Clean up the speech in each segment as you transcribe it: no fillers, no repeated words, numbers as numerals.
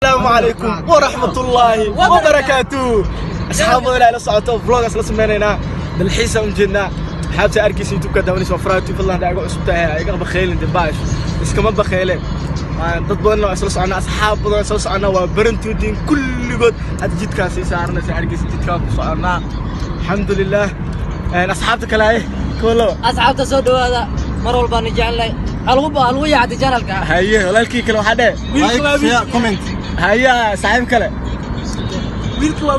Asalaamu calaykum waraxmatullaahi wabarakaatu. Asxaabada ilaa la socoto, vlogas la sameynaynaa, dalxiisaan u jeednaa. Asxaabta arkaysa YouTube-ka daawanaysa waa Faraha Tube. Fadlan iga cusub tahay, iga bakhaylin dibaash, iskama bakhayle. Dad badan waa isla soconaa, asxaab badan isla soconaa, waa barantoodiin kulligood. Hadda jidkaa sii saaranaysa, arkaysa, jidkaa ku soconaa, alxamdulilah. Asxaabta kale haye, kow, laba. Asxaabta, soo dhawaada. Mar walbaan jecelnahay, halgu halgu yaacday channelka. Haye, walaalkii kale waxaa dheh. Like, share, comment. Haye, saaxiib kale.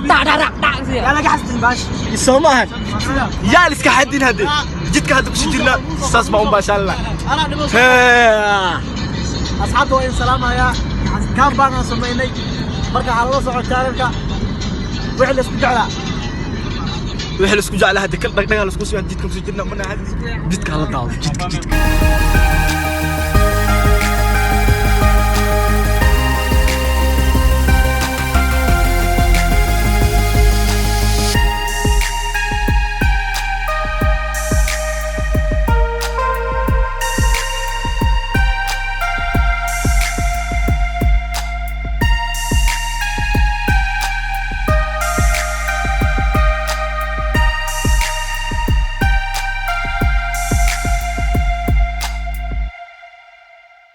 Dhac dhac dhac dhac siya. Soo maahan, yaa la iska xadin. Hadde jidka hadda kusii jirnaa, saas baa un baashaalna. Asxaabta waa in salaamayaa. Kaan baan samaynay, marka waxaa lala soco channelka wixii la isku jeclaa. Wixii la isku jeclaa hadda kal dhagdhagaa la isku sii. Jidka kusii jirnaa mana, hadda jidka hala daawado, jidka, jidka.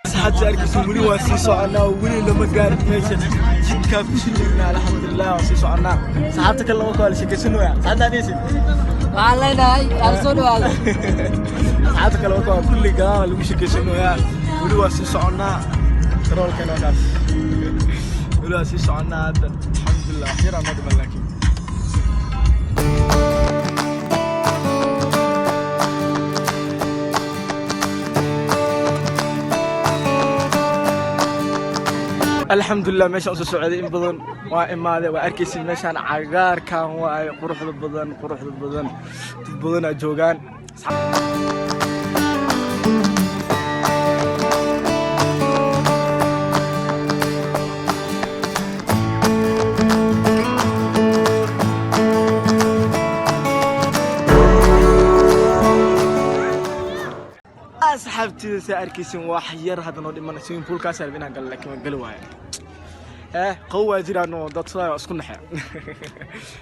Asxaabta arkaysa, weli waa sii soconaa, weli lama gaarin meesha. Jidkaa kusii jirnaa, alxamdulilah, waa sii soconaa. Asxaabta kale lama kala sheekaysanooya. Asxaabta adhaysid. Waxaan leenahay aan soo dhawaado. Asxaabta kale waa kulli gadaal lagu sheekaysanooyaa. Weli waa sii soconnaa, daroolkana kaas. Weli waa sii soconnaa hadda, alxamdulilah, wax yaraa noo dhiman laakiin. Alxamdulilah, meeshaan usoo socday in badan waa imaaday. Waa arkaysin meeshaan cagaarkan waaye, quruxda badan, quruxda badan, dad badanaa joogaan. Asxaabtida, saa arkaysin, wax yar hadda noo dhiman. Swimming poolkaas rabin inaan galo, laakiin waan gali waaya. Qabow waa jiraan oo dad sidaa waa isku naxe.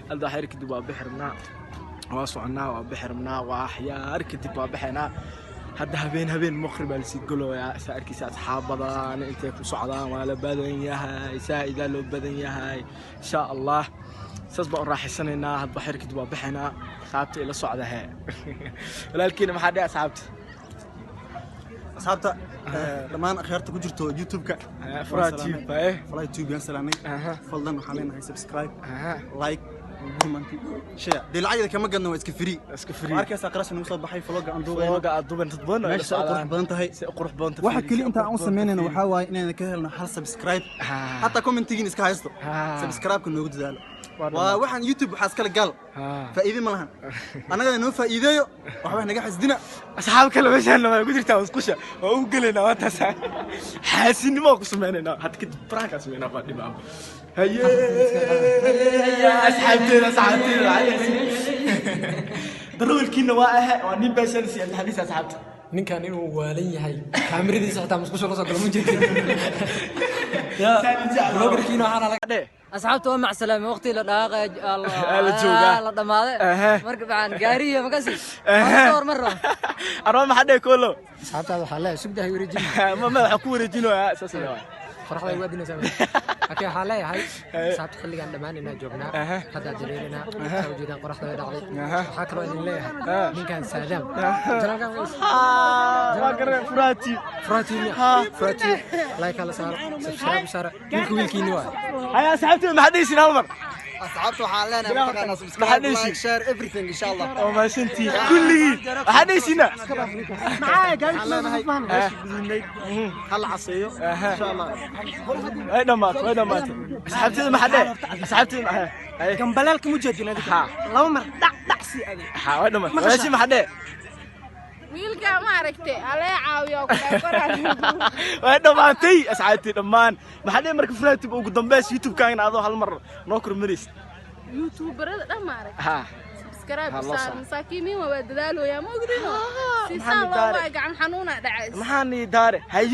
Hadda wax yar kadib waa bixi rabnaa, waa soconaa, waa bixi rabnaa, waa waxyaar kadib waa bixinaa. Hadda habeen habeen maqrib aa lasii galoyaa. Saa arkaysa, asxaab badan intay ku socdaan, waa la badan yahay, saa'idaa loo badan yahay. Insha Allah saas baan u raaxaysanaynaa. Hadba wax yar kadib waa bixinaa. Asxaabta ila socda. Hee, walaalkiina maxaa dhici, asxaabta? Asxaabta dhammaan akhyaarta ku jirto YouTube-ka. Furaha Tube, eh. Furaha Tube yaan salaamay. Fadlan waxaan leenahay subscribe, like, comment, share. Dee lacagda kama gadna, waa iska free. Iska free. Waa arkaysaa qarash nagu soo baxay vlogga aan duubayno. Vlogga aad duuban, dad badan oo ila Meesha u qurux socdaan. badan tahay. Si u qurux badan tahay. Waxa keli inta aan u samaynayna waxaa waaye inayna ka helno hal subscribe. Hataa commentigiin iska haysto. Subscribe-ka noogu dadaalo. Waa Waa dhammaan. Waxaan YouTube waxaa iskala gaal. Faa'iide ma lahan. Annagana noo faa'iideeyo, waxba naga xasdina. Asxaab kale meeshaan waa ku jirtaa, musqusha waa ugu gelaynaa, waa taas xaasinimo ku sameynaynaa. Hadda kadib prank aan sameynaa, baa dhibaa. Haye, asxaabteeda, asxaabteeda, darawalkiina waa ahe, waa nin beeshan si xadiis asxaabta. Ninkan inuu waalan yahay, kaamiradiisa xitaa musqusha la soo galo ma jirtin. Vloggerkiina waxaana laga Dhe. Asxaabta, waa macsalaame, waqti la dhaqaaqay. La joogaa. La dhamaaday. Marka baxaan gaariya makasi soo hormar rabo. Arma maxaa dhe, koolo? Asxaabtaada waxaa leeyahay sugdahay wareejin. Ma waxaa ku wareejinoyaa saas waa. Qoraxda ugu adinaysaa. Laakiin waxaa leeyahay asxaabta, xilligaan dhammaanaynaa joognaa, haddaa dareerinaa, saa ujeedaan, qoraxda way dhacday. Waxaa kaloo idin leeyahay ninkan Saadaam channelkan Waa garan Furaha Tube. Furaha Tube, Furaha Tube, like la saaro, subscribe saaro, wiilka wiilkiini waay. Haya, asxaabteeda, maxaa dhehaysiin hal mar? Asxaabta waxaan leenahay mataqaanaa Maxaa subscribe, dhehaysiin? like, share, everything, insha Allah. Oo mahadsantihiin kulligiin. Waxaa dhehaysiina? Waxaan leenahay meesha guduudnayd hal caseeyo, insha Allah. Way dhamaatay, way dhamaatay. Asxaabteeda maxaa dheh, asxaabteeda maxaa? Haye. Gambalaalka mu jeedin adiga? Ha. Laba mar dhac dhac sii adiga. Ha, way dhamaatay. Walaashii maxaa dheh? Wiilka ma aragtay, alee caawiyo ku koraan. Way dhamaatay. Asxaabtii dhammaan maxaa dheh? Marka Furaha Tube ugu dambeys YouTube-kaagana adoo hal mar noo kormaraysid. YouTuberada dhan ma aragtay? Ha. Subscribe Ha, loo saar. saar. Masaakiiniin waa dadaalooyaa, ma ogdino. Siisaan Maxaa loo daare? Waay gacan xanuuna dhacays. Maxaa nii daare? Hay,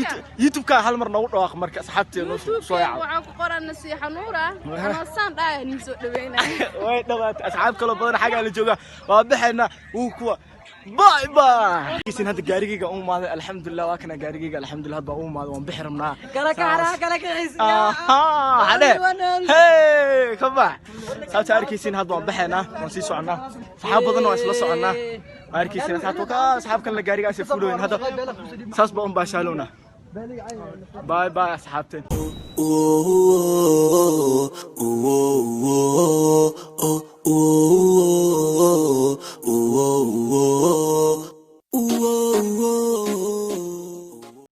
YouTube-ka hal mar noogu dhawaaq marka asxaabteena noo soo YouTube yaaco. Waxaa ku qoran Nasiixa Nuura. Anoo saan dhahaya nin soo dhaweynaya. Way dhawaatay. Asxaab kaloo badan xaggaa la jooga. Waa baxaynaa wuu kuwa. Bye bye. Kiisin hadda gaarigayga u imaaday, alxamdulilah. Waa kana gaarigayga, alxamdulilah. Hadda u imaaday, waan bixi rabnaa. Kala kaxraa, kala kaxiis. Ahaa, hadhe hey, ka bax. Sabta arkaysiin, hadda waan baxaynaa, waan sii soconaa. Saxaab badan waa isla soconaa, waa arkaysiin asxaabta ka asxaab kalena gaarigaas ay fuulooyin. Hadda saas baa un baashaalowna. Bye bye, asxaabteen. Ooh.